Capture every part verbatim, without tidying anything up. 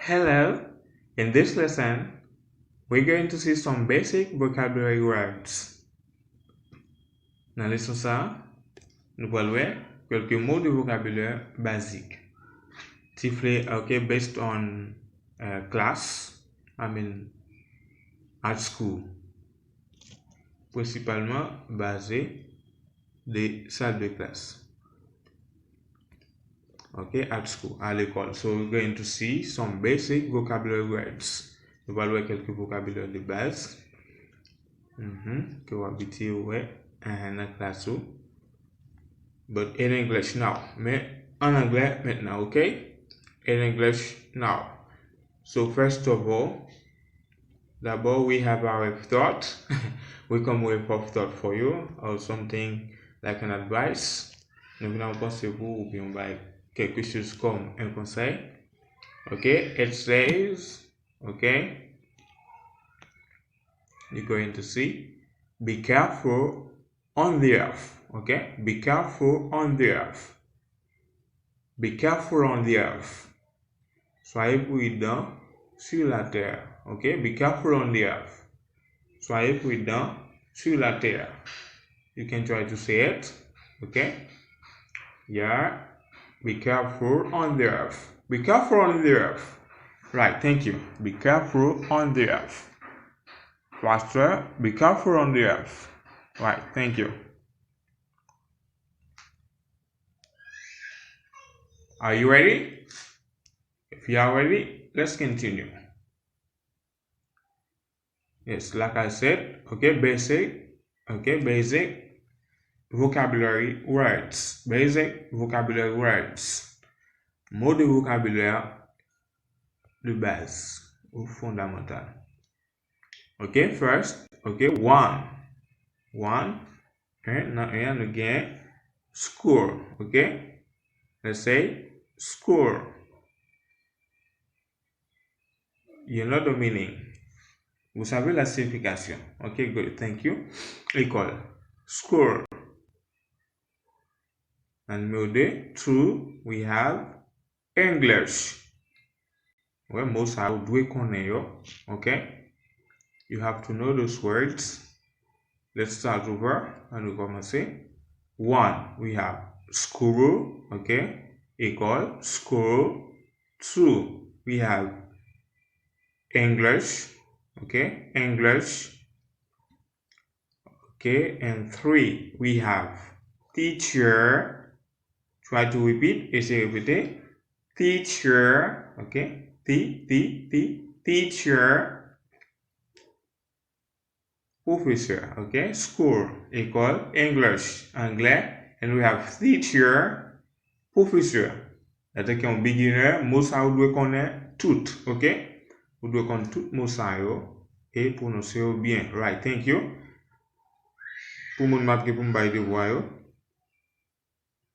Hello, in this lesson, we're going to see some basic vocabulary words. Nan leson sa, nou pral wè kèlke mo de vokabilè bazik. Tifle, ok, based on uh, class, I mean, at school. Prensipalman baze de sal de klas. Ok, at school, a lekòl. So we're going to see some basic vocabulary words. Nou pral wè kèlke vokabilè de baz. Mhm, ke w abitye wè, eh, nan klas ou. But in English now. Men an anglè mentnan, ok? In English now. So first of all, dabò, we have our thought. We come with a thought for you, or something like an advice. Nou vin ak yon panse pou ou, oubyen yon bagay, quelque chose comme un conseil. Ok, it says, ok, you're going to see, be careful on the earth. Ok, be careful on the earth. Be careful on the earth. Soyez prudent sur la terre. Ok, be careful on the earth. Soyez prudent sur la terre. You can try to say it. Ok, yeah. Be careful on the earth. Be careful on the earth. Right, thank you. Be careful on the earth. Faster, be careful on the earth. Right, thank you. Are you ready? If you are ready, let's continue. Yes, like I said, ok, basic, ok, basic vocabulary words. Basic vocabulary words. Mo de vokabilè de baz ou fondamantal. Ok, first, ok, one. One, en, nan en an, nou gen school, ok? Let's say, school. You know the meaning. Vous savez la signification. Ok, good, thank you. École, school. Nan nimewo de, two, we have English. Wè, mo sa yo dwe konnen yo, ok? You have to know those words. Let's start over, ann rekòmanse. One, we have school, ok? École, school. Two, we have English, ok? English. Ok, and three, we have teacher. Try to repeat, eseye repete. Teacher, ok? T, T, T, teacher. Professor, ok? School, école, English, anglè. And we have teacher, professor. Etanke yon beginner, mo sa ou dwe konnen tout, ok? Ou dwe konn tout mo sa yo e pwononse yo byen. Right, thank you. Pou moun m ap gen pou m bay devwa yo,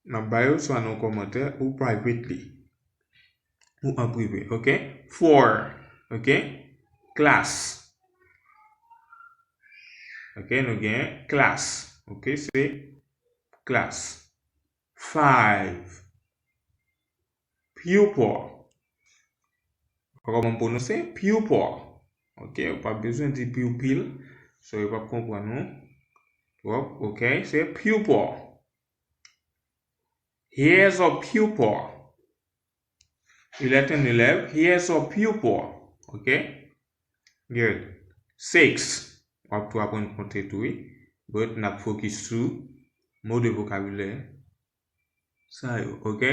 m ap ba yo swa nan yon kòmantè ou privately. Ou an prive, ok? Four, ok? Class. Ok, nou gen class. Ok, se class. Five. Pupil. Kòman m pwononse? Pupil. Ok, ou pa bezwen di pupil. So, yo p ap konprann ou twòp. Ok, se pupil. He is a pupil. Il est un élève. He is a pupil. Ok? Good. Six. W ap tou aprann konte tou, wi. But n ap fokis sou mo de vokabilè sa yo, ok?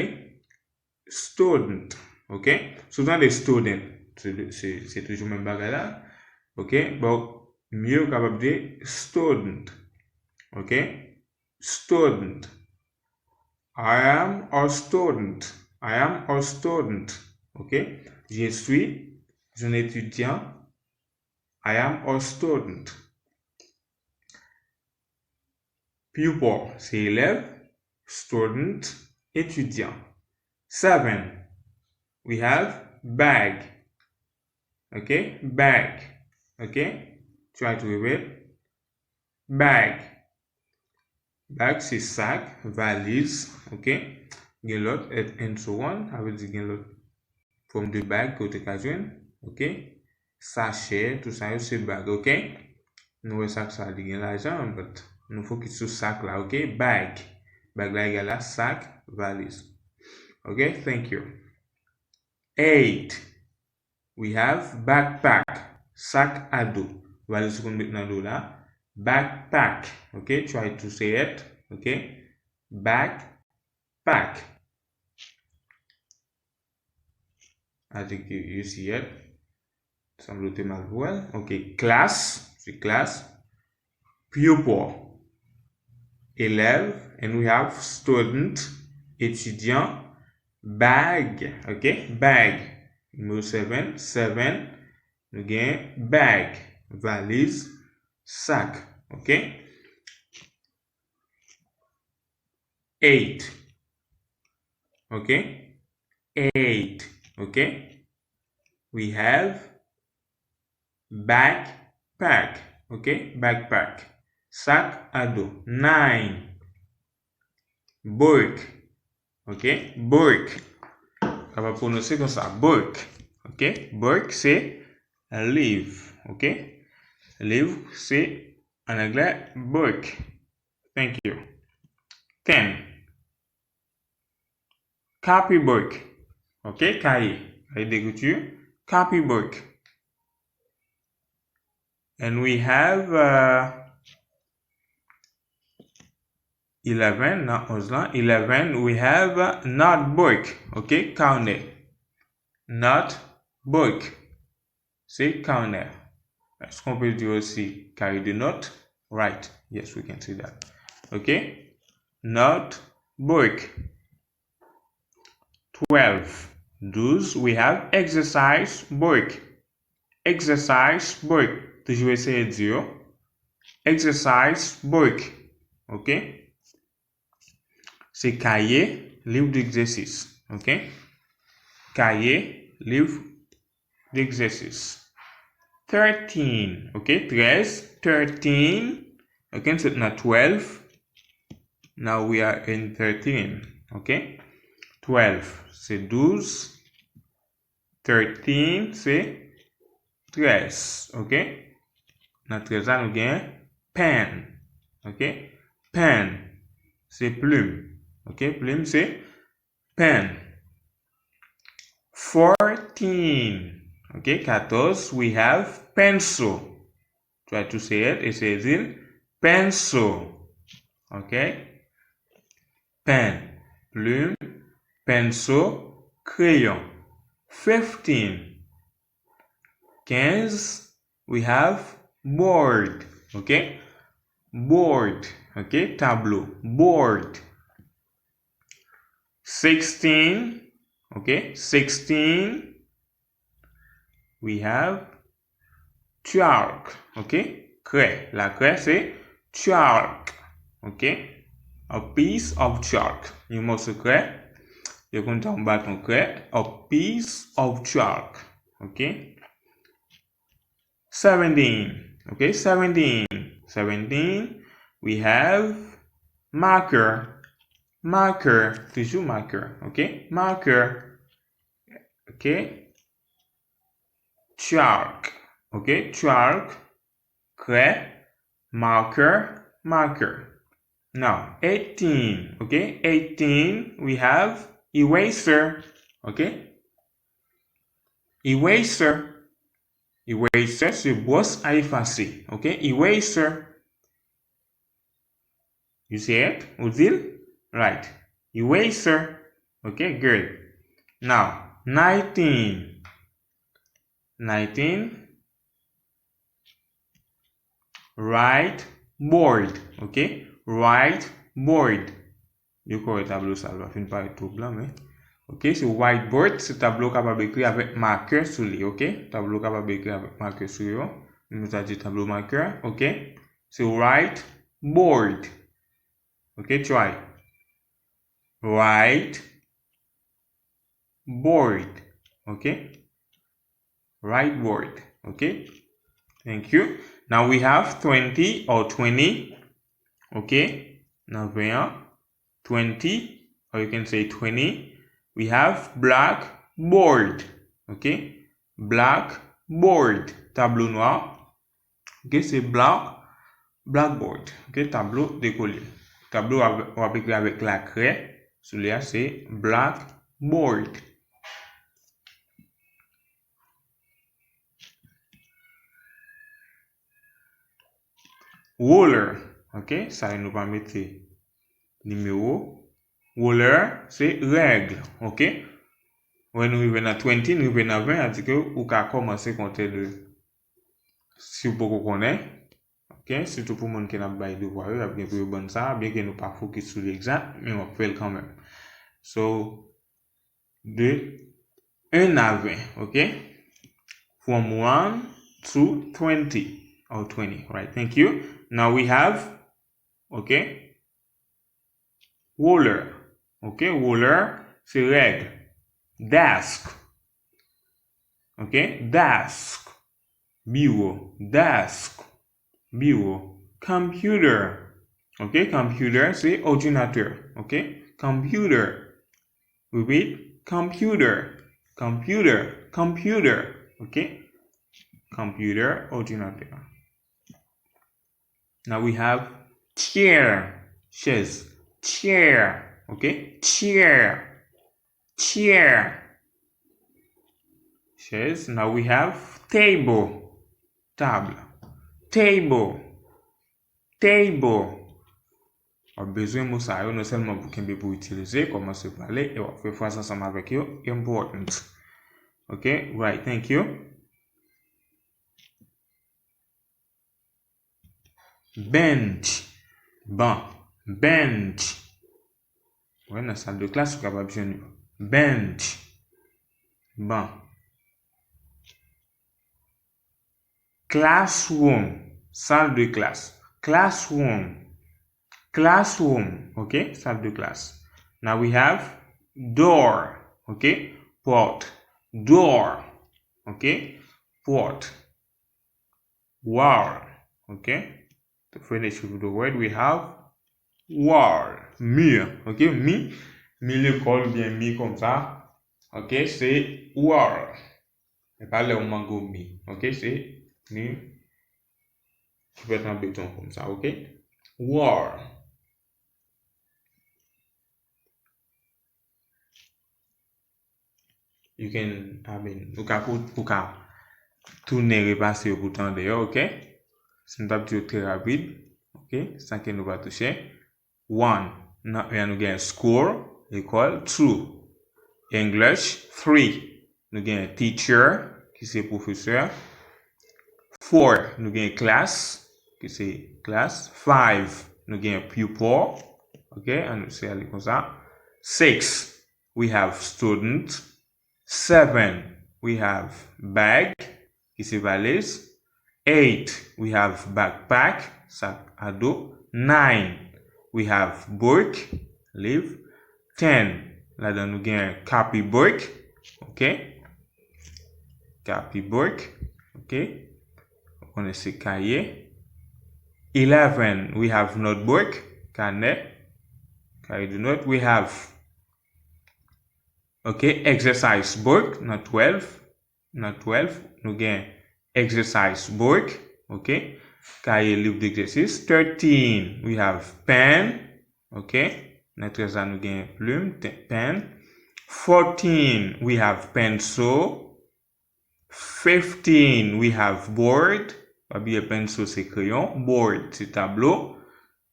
Student, ok? Si w tande student, se, se, se toujou menm bagay la, ok? Bon, mye w kapab di student, ok? Student. I am a student. I am a student. Ok? Je suis un étudiant. I am a student. Pupil, se elèv. Student, etidyan. Seven. We have bag. Ok? Bag. Ok? Try to repeat. Bag. Bag se sak, valiz, ok? Gen lòt, et, and so on, sa vle di gen lòt Fòm de bag ke w te ka jwenn, ok? Sachè, tout sa yo se bag, ok? Nou wè sak sa li gen lajan, but nou fokis sou sak la, ok? Bag. Bag la egal a sak, valiz. Ok, thank you. Eight. We have backpack, sak a do. Valiz ou konn met nan do la. Backpack, ok? Try to say it, ok? Backpack. I think you, you see it. Sanble w te mal wè l. Ok, class, se klas. Pupil, elèv. And we have student, etidyan. Bag, ok, bag. Nimewo seven, seven. Nou gen bag, valiz, sak, ok. Eight. Ok? Eight. Ok? We have backpack. Ok? Backpack. Sak a do. Nine. Book. Ok? Book. Kapab pwononse konsa. Book. Ok? Book se liv. Ok? Liv se, an anglè, book. Thank you. Ten. Copybook. Ok, kaye. Kaye d'écriture. Copybook. And we have uh, eleven, nan onz lan. Eleven, we have uh, notebook. Ok, carnet. Notebook. Se carnet. Est-ce qu'on peut dire aussi cahier de notes? Right. Yes, we can say that. Ok? Notebook. Twelve. Douz, we have exercise book. Exercise book. Toujou eseye di yo. Exercise book. Ok? Se kaye, liv degzèsis. Ok? Kaye, liv degzèsis. Thirteen. Ok? Trèz. Thirteen. Ok? Nou sot nan twelve. Now we are in thirteen. Ok? Twelve. Se douz. Thirteen se trèz, ok? Nan trèz la, nou gen pen, ok? Pen se plim, ok? Plim se pen. Fourteen, ok? Katòz, we have pencil. Try to say it. Eseye di l. Pencil. Ok? Pen, plim, pencil, kreyon. Fifteen. Kenz, we have board. Ok? Board. Ok? Tablo. Board. Sixteen. Ok? Sixteen. We have chalk, ok? Krè. Lakrè se chalk, ok? A piece of chalk. Yon mòso krè. Yo konn di yon baton krè. A piece of chalk, ok? Seventeen, ok? Seventeen. Seventeen, we have marker. Marker. Toujou marker, ok? Marker. Ok? Chalk. Ok? Chalk. Krè. Marker. Marker. Now, eighteen. Ok? Eighteen, we have eraser. Ok? Eraser. Eraser se bwòs a efase. Ok? Eraser. You see it? Ou di l? Right. Eraser. Ok, good. Now, nineteen. Nineteen. Whiteboard. Ok? Whiteboard. Yo kore tablo sa, l pa fin parèt twò blan, men. Ok, se whiteboard, se tablo w kapab ekri avèk makè sou li, ok? Tablo w kapab ekri avèk makè sou yo. Nou ta di tablo makè, ok? Se whiteboard. Ok, try. White board. Ok? Whiteboard. Ok? Thank you. Now we have twenty or twenty. Ok? Nan ven an. Twenty, or you can say twenty. We have black board. Ok? Blackboard, tablo nwa. Ok, se black, blackboard. Ok, tablo dekole. Tablo w ap, w ap ekri avèk lakrè sou li a, se blackboard. Ruler, ok, sa yo nou pa mete nimewo. Ruler, se règ, ok. Wè nou rive nan twenty, nou rive nan ven, sa di ke ou ka kòmanse konte de, si w poko konnen, ok, sitou pou moun ke n ap bay devwa yo, y ap gen pou yo bann sa, byen ke nou pa fokis sou li egzak, men w ap fè l kanmenm. So, de un a ven, ok? From one to twenty or twenty, right? Thank you. Now we have, ok? Ruler. Ok, ruler, se règ. Desk. Ok, desk. Biwo. Desk. Biwo. Computer. Ok, computer, se òdinatè. Ok, computer. Repeat, computer. Computer. Computer. Ok, computer, òdinatè. Now we have chair, chèz. Chair, ok? Chair, chair. Chèz. Now we have table, table. Table, table. W ap bezwen mo sa yo non sèlman pou kenbe, pou itilize, kòmanse pale, e w ap fè fraz ansanm avèk yo. Important. Ok, right, thank you. Bench, ban. Bench. Wè, nan sal de klas, ou kapab jwenn yo. Bench, ban. Classroom, sal de klas. Classroom, classroom, ok, sal de klas. Now we have door, ok, pòt. Door, ok, pòt. Wall, ok? To finish with the word, we have wall, mi, ok? Mi, mi lekòl oubyen mi konsa, ok? Se wall. E pa lè w mango mi, ok? Se mi ki fèt an beton konsa, ok? Wall. You can, I mean, ou ka, ou, ou ka tounen repase yo pou tande yo, ok? Si m t ap di yo trè rapid, ok? San ke nou pa touche. One, nan un an nou gen school, lekòl. Two, English. Three, nou gen teacher, ki se pwofesè. Four, nou gen class, ki se klas. Five, nou gen pupil. Ok, ann nou eseye li konsa. Six, we have student. Seven, we have bag, ki se valiz. Eight, we have backpack, sak a do. Nine, we have book, liv. Ten, ladan nou gen copybook, ok? Copybook, ok? Ou konnen se kaye. Eleven, we have notebook, kanè, cahier de notes. We have, ok, exercise book, nan twelve. Nan twelve, nou gen exercise book, ok? Kaye, liv degzèsis. Thirteen, we have pen, ok? Nan trèz la, nou gen plim, te-, pen. Fourteen, we have pencil. Fifteen, we have board. Pa bliye pencil se kreyon, board se tablo.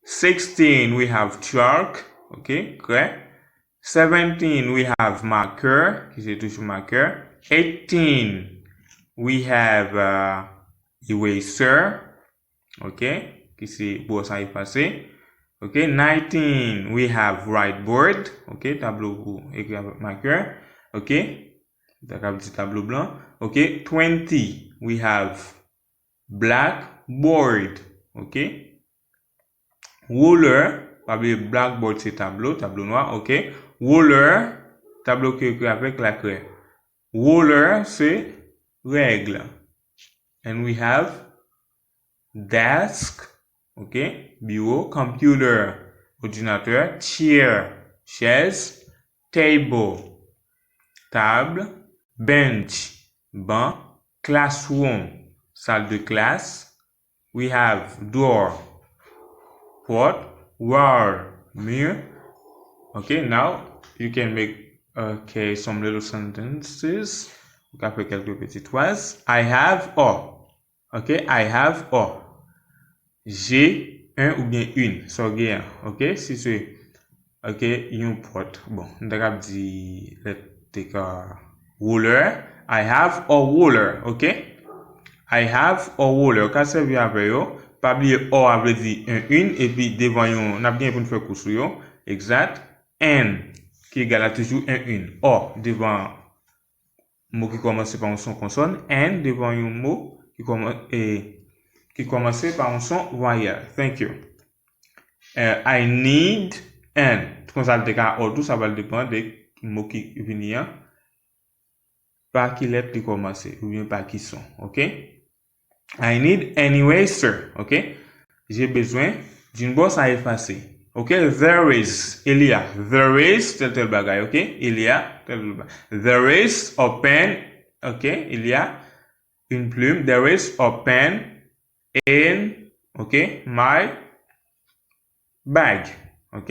Sixteen, we have chalk, ok, krè. Seventeen, we have marker, ki se toujou makè. Eighteen, we have, uh, eraser, ok, ki se bwòs a efase. Ok, nineteen, we have whiteboard, ok, tablo pou ekri avèk makè, ok, ta kab di tablo blan. Ok, twenty, we have blackboard, ok. Ruler, pa bliye blackboard se tablo, tablo nwa, ok. Ruler, tablo ke ekri avèk lakrè. Ruler se règ. And we have desk, ok, biwo, computer, òdinatè, chair, chèz, table, tab, bench, ban, classroom, salle de classe. We have door, pòt, wall, mur. Okay, now you can make, okay, some little sentences. Ou ka fè kèlke piti fraz. I have a. Okay, I have a. J'ai un oubyen une. Sa w genyen. Okay, si se, okay, yon pòt. Bon, nou ta kab di, let's take a ruler. I have a ruler. Okay? I have a ruler. Ou ka sèvi avè yo. Pa bliye a a vle di un, une, epi devan yon, n ap gen pou n fè kou sou yo. Exact. An, ki egal a toujou un, une. A devan mo ki kòmanse pa yon son konsòn, and devan yon mo ki kòman-, e, ki kòmanse pa yon son vwayèl. Thank you. Eh, I need an. Konsa l te ka or tou, sa pral depann de mo ki vini an. Pa ki lèt li kòmanse, oubyen pa ki son, ok? I need an eraser, ok? J'ai besoin d'une brosse à effacer. Ok, there is, il y a. There is, tel, tel bagay, ok? Il y a, tel, tel bagay. There is a pen, ok? Il y a une plume. There is a pen in, ok? My bag, ok?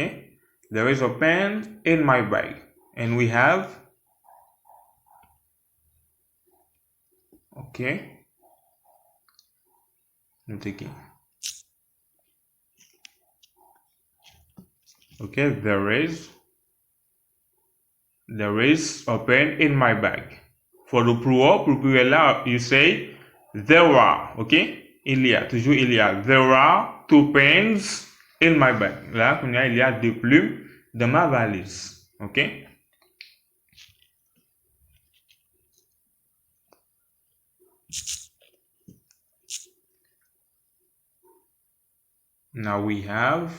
There is a pen in my bag. And we have, ok? Nou te gen. Ok, there is, there is a pen in my bag. For the plural, pou pluriel la, you say, there are, ok? Il y a, toujours il y a. There are two pens in my bag. La, kounye a, il y a deux plumes dans ma valise, ok? Now we have,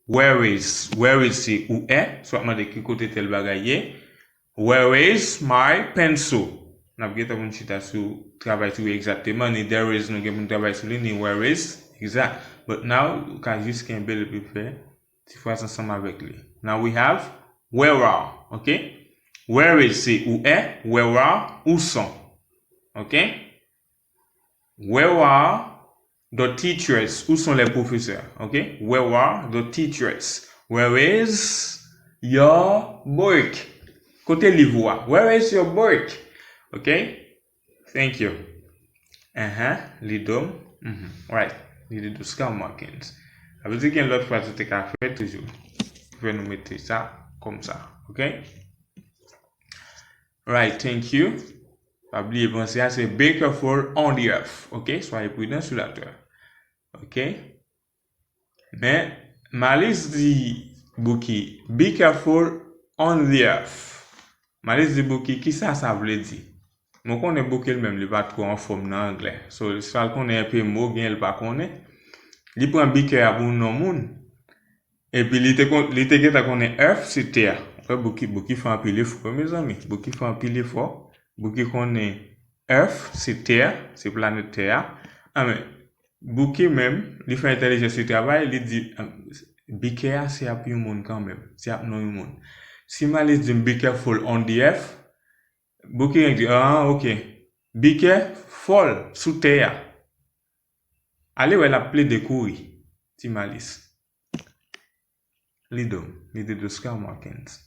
where is? Where is se ou è, so w ap mande ki kote tèl bagay ye. Where is my pencil? N ap gentan pou n chita sou, travay sou egzakteman, ni there is, nou gen pou n travay sou li, ni where is, exact. But now, ou ka jis kenbe l epi fè ti fraz ansanm avèk li. Now we have, where are, ok? Where is se ou è, where are, où sont, ok? Where are the teachers? Où sont les professeurs? Ok? Where are the teachers? Where is your book? Kote liv ou a? Where is your book? Ok? Thank you. Uh-huh. Lidom. Mhm. Right. Lidom Oscar Markins. Sa vle di gen lòt fraz ou te ka fè toujou. Fè nou mete sa konsa. Ok? Right, thank you. Pa bliye panse a se be careful on the earth. Ok? Soyez prudent sur la terre. Ok? Men, Malis di Bouki, be careful on the earth. Malis di Bouki, kisa sa vle di? Mwen konnen Bouki l menm, li pa twò anfòm nan anglè. So, sa l konnen enpe mo, gen l pa konnen. Li pran be care a pou non moun. Epi li te kon-, li te gentan konnen earth se tè a. Ou wè Bouki, Bouki fè anpil efò, mezanmi. Bouki fè anpil efò. Bouki konnen earth se tè a, se planèt tè a. Anben, Bouki menm, li fè entèlijans li travay, li di, be care a se ap yon moun kanmenm, se ap non yon moun. Si Malis di m be careful on the earth, Bouki gen di, ah, ok. Be careful sou tè a. Ale wè l ap plede kouri, ti Malis. Lidom, Lidom Oscar Markins.